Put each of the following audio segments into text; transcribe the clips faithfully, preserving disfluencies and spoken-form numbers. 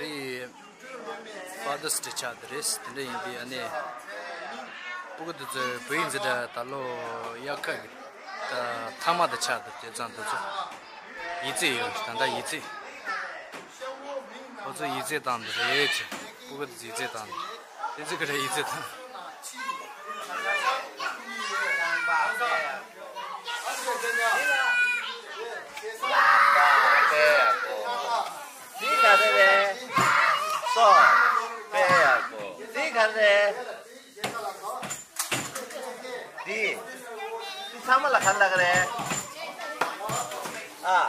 རེད། Father's Day ཆགས་འདི་རེད། དེ་འདྲ་ཡིན་དུས་ཨ་ནི་སྤུ་གུ་དེ་ཚོའི་བོད་ཡིག་འཛིན་གྲྭ་ད་ལོ་དབྱར་ཁ་གི་ད་མཐའ་མ་དེ་ཆགས་འདུག་དེ་ཙང་དེ་ཚོ་ཡིག་ཚད་ཡོད་རེད། ད་ལྟ་ཡིག་ཚད། ཁོ་ཚོ་ཡིག་ཚད་བཏང་འདི་རེད་ཅེས། སྤུ་གུ་དེ་ཚོ་ཡིག་ཚད་བཏང་འདི། དེ་ཚོ་ག་རེ་ཡིག་ཚད་བཏང་། འདི་ག་རེ་རེད། སོ། དཔེ་ཡག་པོ། འདི་ག་རེ་རེད། འདི། འདི་ཚང་མ་ལ་ག་རེ་ལབ་ཀྱི་རེད། ཨ།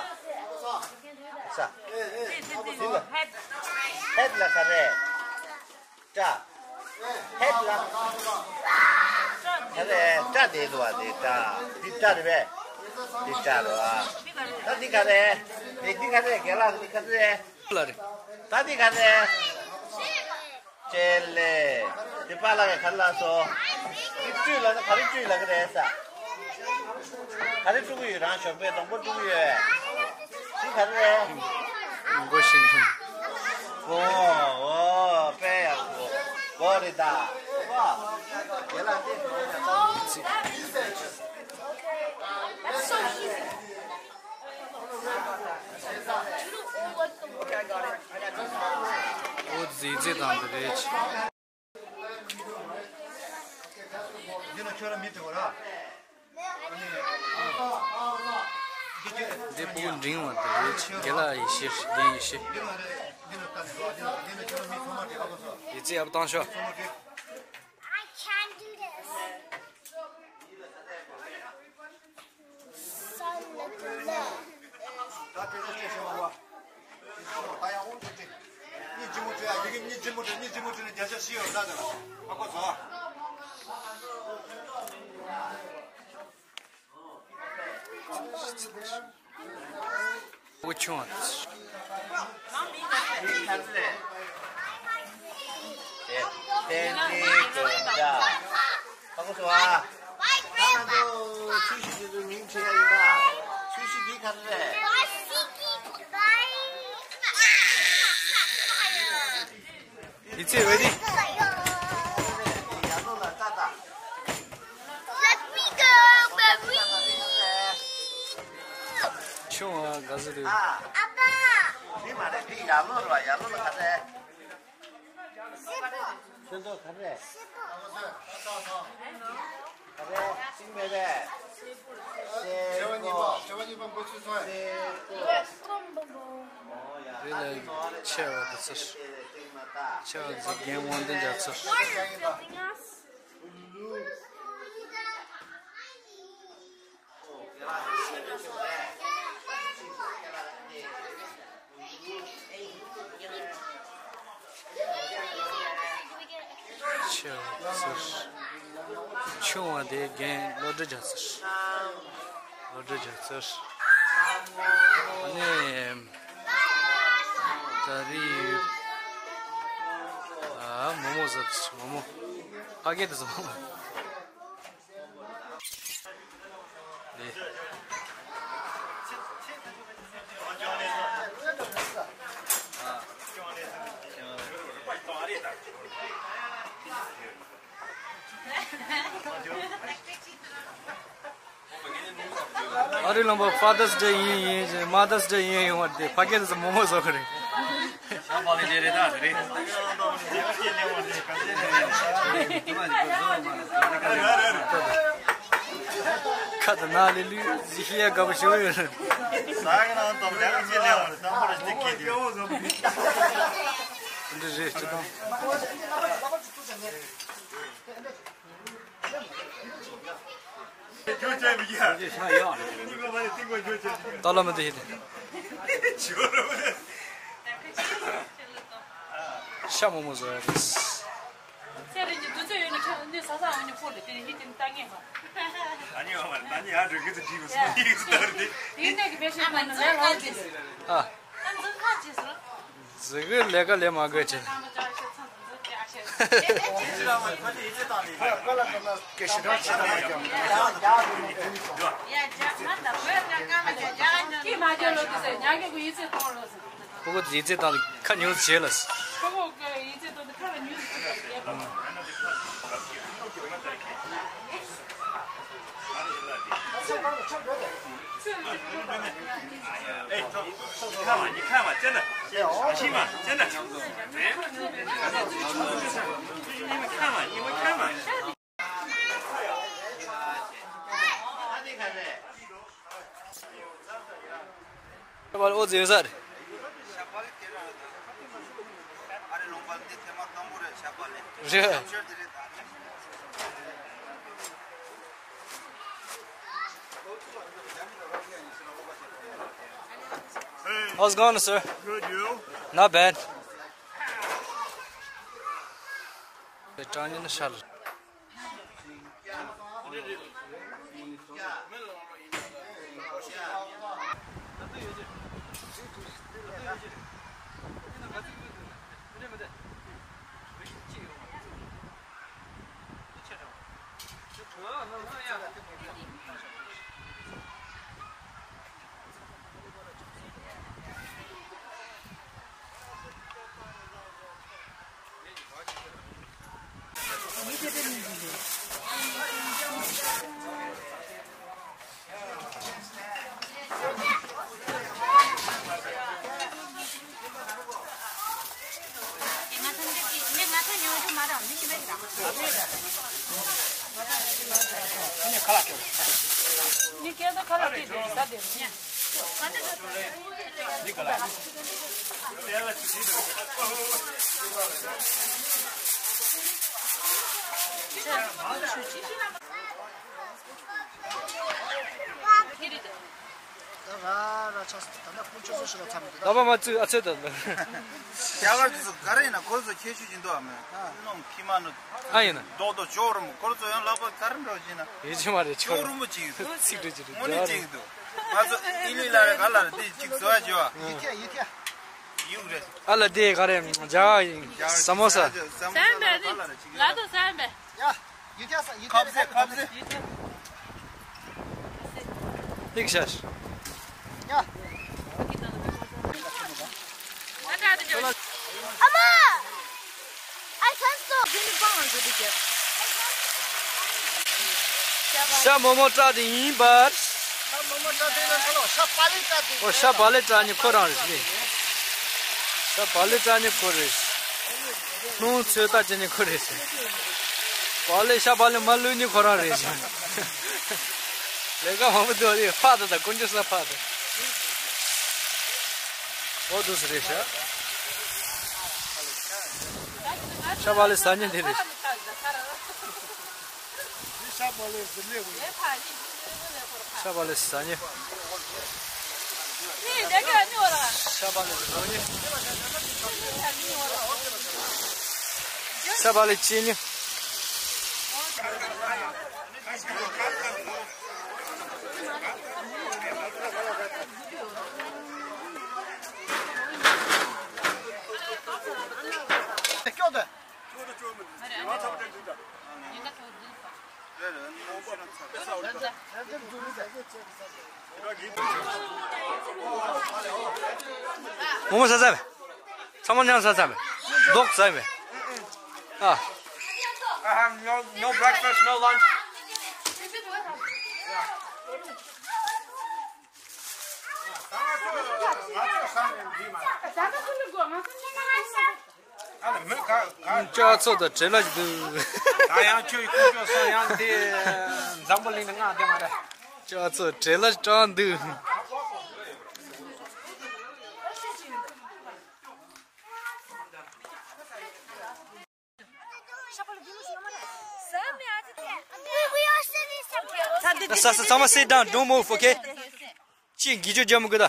ས། འདི་ལ། ཧེད་ལ་ག་རེ་རེད། སྐྲ། ཧེད་ལ། ག་རེ་རེད། སྐྲ་དེ་འདུག་བ། དེ་སྐྲ། འདི་སྐྲ་རེད་པས། འདི་སྐྲ་རེད་བ། ད་འདི་ག་རེ་རེད། དེ་འདི་ག་རེ་རེད། རྒན་ལགས་འདི་ག་རེ་རེད། ལ་རེད། ད་འདི་ག་རེ་རེད། ལྕེ་ལེ། དེ་པཱ་ལགས་ཀྱིས་ག་རེ་ལབ་སོང་། དེ་བཀྲུས་ལབ་ན་ག་རེ་བཀྲུས་ལབ་ཀྱི་རེད་ཟེར། ག་རེ་བཀྲུ་གི་ཡོད། རང་ཞོགས་པའི་སྡོང་པོ་བཀྲུ་གི་ཡོད། དེ་ག་རེ་རེད། མགོ་ཤིང་། འོ་འོ་དཔེ་ཡག་པོ། མགོ་རེད་ད། ཨོ་དེ་ལ་དེ་ཨོ་ཟི་ཟི་དང་དེ་རེད། འདི་ནི་ཁྱོད་རང་མི་དེ་གོ་ར། འདི་སྤུ་གུ་འབྲིང་བ་དེ་རེད། རྒན་ལགས་ཡེ་ཤེས། རྒན་ཡེ་ཤེས། ཡིག་ཚད་ཡག་པོ་བཏང་ཤོག་ཕྲུ་གུ་ཆུང་བ། ཏན་ཏན་གྱི་འདྲ། ཧ་གོ་སོང་ཨ། ད་ང་ཚོ་ཆུ་བཞི་དེ་ཚོའི་མིང་བྲིས་ཡ་ཡིན་ད། ཆུ་བཞི་འདི་ག་རེ་རེད། ཡིག་ཚད་བས་ཏེ། ཡར་ལོ་ལ་ལྟ་ད། Let me go, baby. ཆུང་བ་ག་ཟེར་དུས། ཨ། ཨ་ཕ། འདི་མ་རེད། འདི་ཡར་ལོ་རེད་བ། ཡར་ལོ་ལ་ག་རེ། སེར་པོ། ཁྱོད་ཚོ་ག་རེ། སེར་པོ། ག་རེ་ཤིང་མེད་པས། སེར་པོ། སེར་པོ། རེད་ལ་ཆེ་བ་དེ་ཚོ། ཆེ་བ་དེ་ཚོ་རྒན་དབང་ལྡན་རྒྱ་མཚོ། ཆེ་བ་ཚོ། ཆུང་བ་དེ་རྒན་བློ་གྲོས་རྒྱ་མཚོ། བློ་གྲོས་རྒྱ་མཚོ། ཨ་ནི། ད་རེས། ཨ། མོག་མོག་ཟ་དུས་མོག་མོག་ཕ་གི་དེ་ཟ་མོག་མོག་ལེ། ཨ་རི་ལུང་པ་Father's Day ཡིན་ཡིན་ཞེས། Mother's Day ཡིན་ཡོང་བ་དེ་ཕ་གི་ཚོ་མོག་མོག་བཟོ་གི་རེད། ཤ་བག་ལེབ་རེད་ད་དེ་རེད། ཁ་དང་ནང་ལས་ལུས་ཟི་ཤི་ཡ་དགའ་པོ་ཞིག་ཡོད་རེད། ཟ་གི་ནང་དང་ལས་ཀ་ཅི་ལས་བ་རེད། དང་པོ་རེད་དེ་སྐད་དེ། འདི་རེད་ཅི་དང་། ཏཱ་ལ་མི་དེ་ཡིན། ཤ་མོག་མོག་བཟོ་ཡ་རེད། ཨ། ཟི་གི་ལས་ཀ་ལས་མ་དགོས་ཅི། ཕྲུ་གུ་ཡིག་ཚད་བཏང་ནས་ཁ་ཉུང་ཙམ་བྱས་ལ། ཨོ་ཟེར་ས་རེད། རེད། How's it going, sir? Good, you? Not bad. ཀྲང་ཉི་ནི་ཧྲལ། ད་ར་ར་ཆགས་སོང་། ད་ལྟ་དཀོན་མཆོག་ཚོ་ཞིག་ལ་འཚམས་འདུག་ད་པ་མ་བཙུགས་ཨ་ཚོད་ད། རྒྱ་གར་དེ་ཚོ་ག་རེ་ཡིན་ན་ཁོ་ཚོ་ཁྱད་ཆོས་ཅིག་འདུག་ཨ་མེ། ནོང་ཁྱི་མ་ནོ། ཨ་ཡིན་ན། རྡོག་རྡོག་ཅོག་རུ་མོ་ཁོ་ཚོ་ཡང་ལག་པ་ག་རེ་འགྲོ་བཞིན་ན། ཡིན་གཅིག་མ་རེད་ཅོག་རུ་མོ་ཅིག་འདུག་ཚིག་འགྲོ་ཅིག་རེད། དངོས་གནས་ཅིག་འདུག་ང་ཚོ་ཨི་ལི་ལ་རེ་ག་ལ་རེ་དེ་ཅིག་བཟོ་ཡ་བྱོས་ཨ། ཡུག་རེད། ཨ་ལ་དེ་ག་རེ་ཇ་ཡིན། ས་མོ་ས། ས་མོ་ས་ལ་རེ་ག་ལ་རེ་ཅིག་ཡོད། ཡ། ཡུ་ཐེ་ས་ཡུ་ཐེ། ཁབ་ཟས་ཁབ་ཟས། ཧིག་ཤ་ཤ། ཡ། ཨ་མ། I can't stop. ཤ་མོག་མོག་བཀྲ་དེ་ཡིན་པར། ཤ་མོག་མོག་བཀྲ་དེ་ལ་ཁ་ལོ་ཤ་པ་ལི་བཀྲ་དེ། ཨོ་ཤ་པ་ལི་བཀྲ་ནི་ཁོ་རང་རེད། ཤ་པ་ལི་བཀྲ་ནི་ཁོ་རེད། སྣུམ་ཚོད་ལྟ་བྱེད་ནི་ཁོ་རེད་ཟེར། པ་ལེ་ཤ་པ་ལེ་མ་ལུས་ནི་ཁོ་རང་རེད་ཟེར། ལས་ཀ་མང་པོ་འདུག་ཨ། ཕག་དང་དང་དཀོན་མཆོག་གསུམ་ཕག་དང་། ཨོ་འདུག་སེ་རེད་ཤག་ཤ་པ་ལེ་ཟ་ཉེན་དེ་རེད། ཤ་པ་ལེ་ཟ་ཉེན། ཤ་པ་ལེ་ཟ་ཉེན། ཤ་པ་ལེ་ཅི་ཉེན། མོག་མོག་ཟ་ཟ་བས། ཚང་མ་མཉམ་ཟ་ཟ་བས། རྡོག་ཟ་བས། ཨ། I have no, no breakfast, no lunch. ལྕགས་ཚོ་དང་བྲེལ་ལ་འདུག་ད་ཡང་ཁྱོད་ཀྱི་ཁོང་ཁྱོད་སོང་ཡང་དེ་འཛམ་བུ་གླིང་ནང་ང་བསྡད་མ་རེད། ལྕགས་ཚོ་བྲེལ་ལ་སྐྲག་འདུག་ས་ས་ཚང་མ་sit down, don't move, okay? ཅི་གི་ཅོ་ཇམ་གི་ད།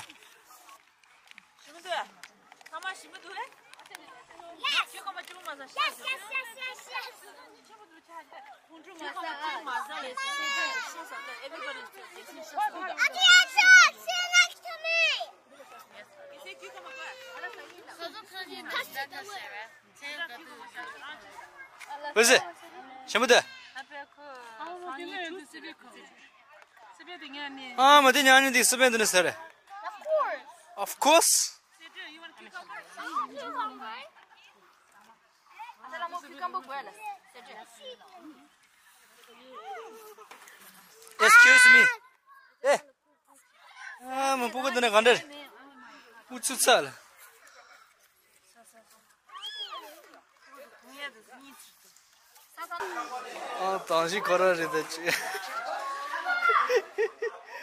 ཨོ་ཟེ། ཆེན་པོ་དེ། ཨ་མ་དེ་ཉག་ཉོག་དེ་སི་པན་དུ་ནི་ཟེར་རེད། Of course. Excuse me. ཨེ། ཨ་མ་སྤུ་གུ་འདི་ནས་ག་འདྲ་རེད། ཨུ་ཚུགས་ཚ་ལ། ཨ་དང་ཞིག་ཁོ་ར་རེད་ད་ཅི།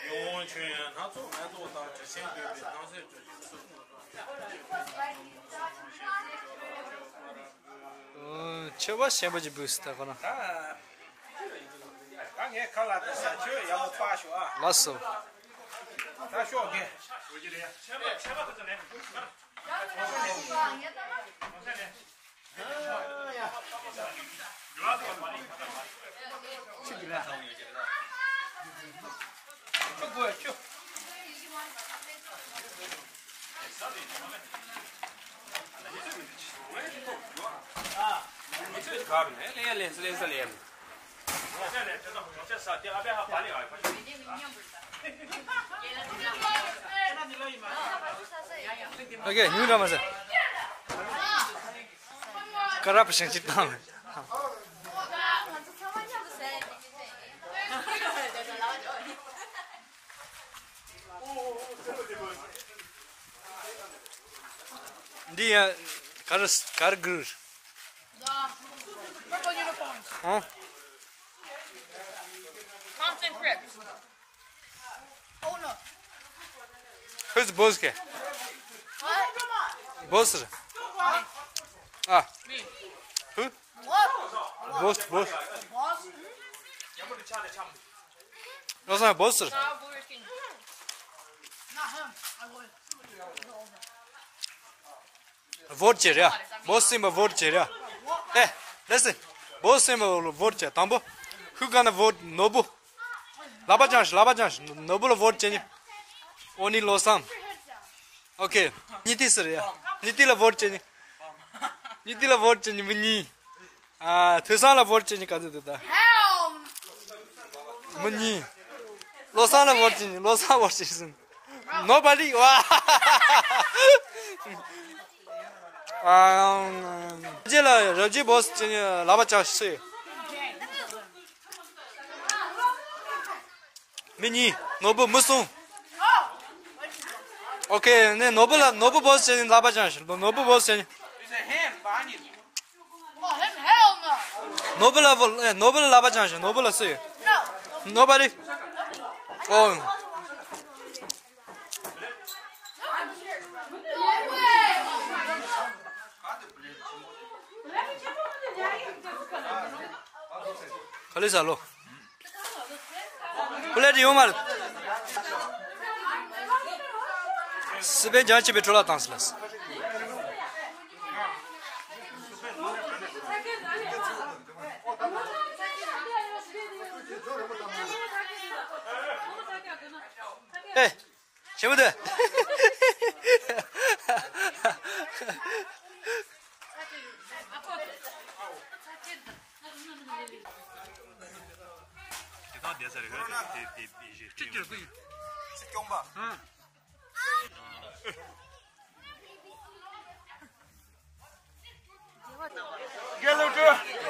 ཡོང་ཆོས་སྣ་ཚོགས་མེ་ཏོག་དང་དྲི་ཆེན་འདོད་པའི་སྣང་གསལ་སྤྲོ་ཞིང་སུ། ཨོ། མཆོད་པ་ཆེན་པོ་ཅིག་འབུལ་སྲིད་ད་ཁོ་རང་། ད་ངས་ཁ་ལག་དེ་ཟ་ཁྱོད་ཡག་པོ་པ་ཤོག་ཨ། ལགས་སོ། ད་ཤོག་གེ། ཨོ་ཁེ། ཉུང་འདྲ་མ་ཟེར། ཀ་ར་པ་ཞིང་ཆེ་བཏང་འདི་ཡ་གར་གར་གུར། Purple uniforms. ཨོ། Compton Crips. Oh no. Who's boss? What? Boss. Ah. Me. Who? What? Boss, boss. Boss? What's my boss? Not Burger King. Not him. I would. Vote བྱེད་རེད། Boss ཡིན་པ་vote བྱེད་རེད། Hey, listen. Boss ཡིན་པ་vote བྱེད། དང་པོ། Who gonna vote? ནོར་བུ། ལག་པ་བརྐྱངས་ཤིག་ལག་པ་བརྐྱངས་ཤིག་ནོར་བུ་ལ་vote བྱེད་ནི། ཨོ་ནི་བློ་བཟང་། ཨོ་ཁེ། ཉི་ཏི་ཟེར་ཡ། ཉི་ཏི་ལ་vote བྱེད་ནི། ཉི་ཏི་ལ་vote བྱེད་ནི་མི་གཉིས། ཨ། ཐོས་བསམ་ལ་vote བྱེད་ནི་ག་ཚོད་འདུག་ད། མི་གཉིས། བློ་བཟང་ལ་vote བྱེད་ནི་བློ་བཟང་vote བྱེད་ཟིན། Nobody. ཝ། ཨམ། རྗེས་ལ་རབ་རྒྱས་boss བྱེད་ནི་ལག་པ་བརྐྱངས་ཤིག་མི་གཉིས། ནོར་བུ། མི་གསུམ། ཨོ་ཁེ། ནས་ནོར་བུ་ལ་ནོར་བུ་boss བྱེད་ནི་ལག་པ་བརྐྱངས་ཤིག་ནོར་བུ་boss བྱེད་ནི། Oh, him? Hell no. ནོར་བུ་ལ་བོ་ཨེ། ནོར་བུ་ལ་ལག་པ་བརྐྱངས་ཤིག་ནོར་བུ་ལ་སུ་ཡོད། No. Nobody. Oh. ག་ལེ་ཟ་ལོ། Plate ཡོད་མ་རེད། སི་པན་ལྗང་ཆེ་བའི་འཕྲོ་བརླག་བཏང་སི་ལ། ཨེ། ཆེན་པོ་དེ། དེ་དང་བསྡད་ས་རེད་ཧ་དེ་དེ་དེ་ཞེས་ཅི་ཅི་ཀུ་ཡིན། སྐྱོང་པ།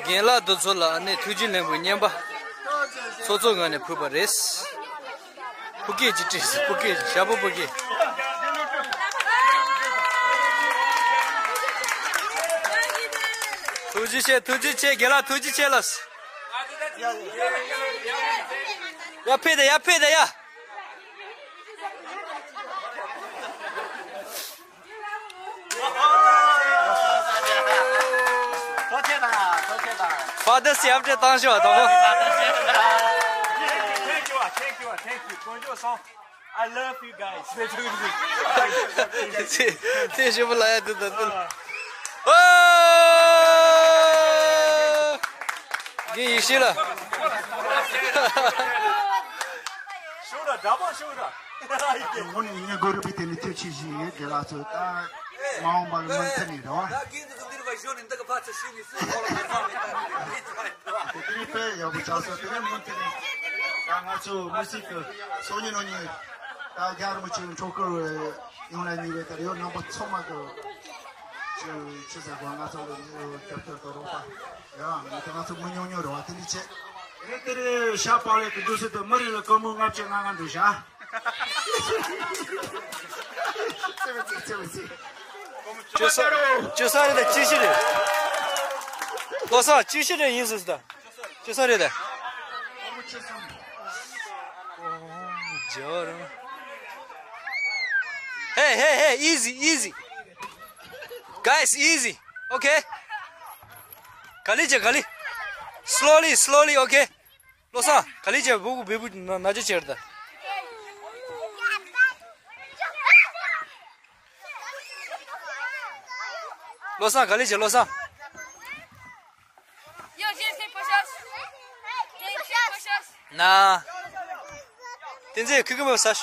རྒན་ལགས་དེ་ཚོ་ལ་ཨ་ནེ་ཐུགས་རྗེ་ལེགས་འབུལ་རྔན་པ་ཚོགས་གཙོའི་ངོས་ནས་ཕུལ་བ་རེད། སྤུ་གེ་ཅིག་བྲིས། སྤུ་གེ་ཞྭ་མོ་སྤུ་གེ། ཐུགས་རྗེ་ཆེ། ཐུགས་རྗེ་ཆེ། རྒན་ལགས་ཐུགས་རྗེ་ཆེ་ལགས། ཡར་ཕེབས་དང་། ཡར་ཕེབས་དང་། ཡར། ཐུགས་རྗེ་ཆེ་དང་། ཐུགས་རྗེ་ཆེ་དང་། Father's Day after བཏང་ཤོག་དང་པོ། Thank you, thank you, thank you. དཀོན་མཆོག་གསུམ། I love you guys. ཚེ་ཚེ་ཞིམ་པོ་ལ་ཡ་དུ་དུ་དུ། ཨོ། རྒན་ཡེ་ཤེས་ལགས། ཤོག་ར་འདྲ་པོ་ཤོག་ར། ངོ་ནས་ངའི་གོ་རུ་བི་དེ་ནི་ཐེབས་ཆེ་ཞིག་ཡོད། དེ་ལ་ཚོ་ད་མ་འོངས་པར་མུ་མཐུད་ནས་རེད་བ། གཞོན་ནུ་འདི་གི་ཕར་ཚུར་ཤུལ་ནས་སུ་ཁོ་ལ་མ་ཚང་མེད་ད་རེད། དེ་རིང་དཔེ་ཡག་པོ་ཆགས་སོང་། དེ་ནས་མུ་མཐུད་ནས་ད་ང་ཚོ་མི་སི་ཀི་སོ་ཉི་ནོ་ཉི་ད་རྒྱལ་མི་ཆེན་ཁྲོ་ཀུར་ཡོང་ལ་ཉེ་བའི་ད་རེས་རྣམ་པ་ཚང་མ་གི་ཆུ་ཆུ་ཟེར་གོ་ང་ཚོ་ལ་རྒྱབ་སྐྱོར་དང་རོགས་པ་ཡང་མི་དེ་ང་ཚོ་མི་ཉུང་ཉུང་རེད་བ། དེ་འདྲ་བྱས་རེད། དེ་རེད། ཤ་པ་ལེ་གི་འདུག་སེ་དུ་མི་རིགས་ལ་སྐུ་མོ་ལྔ་བཅུ་ང་ལྔ་འདུག་ཤ། ཅོ་ས་ཅོ་ས་རེད་ད་ཅི་ཞིག་རེད། ལོ་ས་ཅི་ཞིག་རེད་ཡིན་ཟེར་ད། ཅོ་ས་རེད་ད། ཇོ་རང་། Hey, hey, hey, easy, easy. Guys, easy. Okay. ག་ལེ་ཅེ་ག་ལེ། Slowly, slowly, okay. བློ་བཟང་ག་ལེ་བྱས། བུ་གུ་བེ་བུ་ན་ན་ཅོ་ཆེར་ད། བློ་བཟང་ག་ལེ་བྱས། བློ་བཟང་། ན། བསྟན་འཛིན་ཁུ་ཁུ་མོ་ས།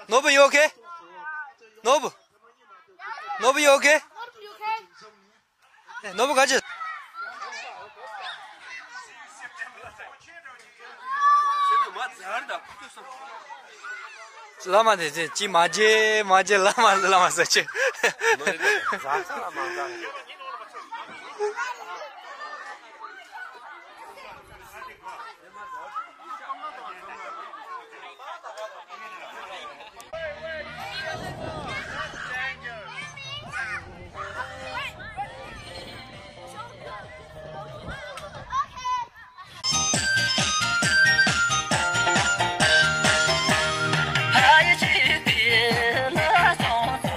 Nobu, you okay? Nobu. Nobu, you okay? Nobu, got you. བླ་མ་དེ་ཅི་མ་བརྗེད་མ་བརྗེད། བླ་མ་བླ་མ་ཟེར་ཅི།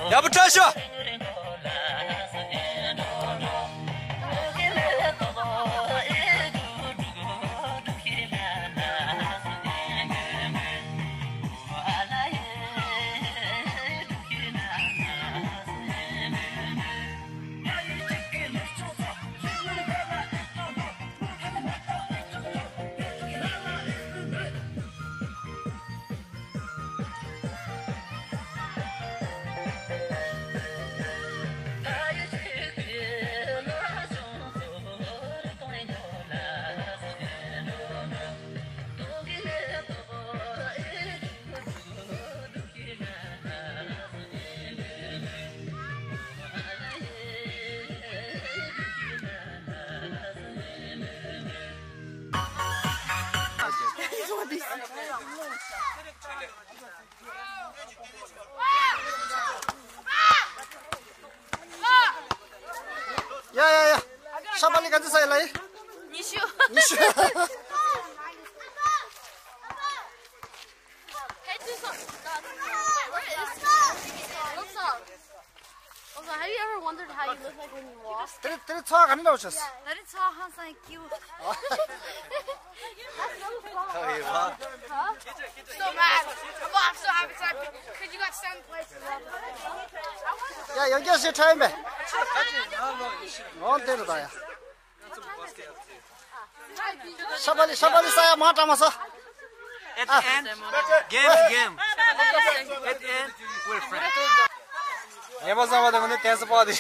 ཡག་པོ་བཀྲ་ཤིས། ཡ་ཡ་ཡ། ཤ་པ་ལི་ག་ཚོད་ཟ་ཡི་ལ་ཡི། ཉི་ཤུ། ཉི་ཤུ། Hey, do something. Wait, where is this? What's up? Also, have you ever wondered how you look like when you walk? དེ་དེ་ཚོ་ག་ནས་འདྲ་བ་བྱས། ད་རེས་ཚོ་ཧང་སང་ཀིའུ། That's really fun. Huh? So mad. I'm, I'm so happy. So happy. 'Cause you got seventh place. ཡ་ཡོང་རྒྱུ་ཞིག་ཁྲ་ཡིན་པས། འོང་དེ་རུ་ད་ཡ། ཤ་པ་ལི་ཤ་པ་ལི་ས་ཡ་མ་ཀྲ་མ་ས། At the end, game, game. At the end, we're friends. ངས་མ་བསམ་པ་དེ་མིན་ན་ཏན་སི་པ་དེ།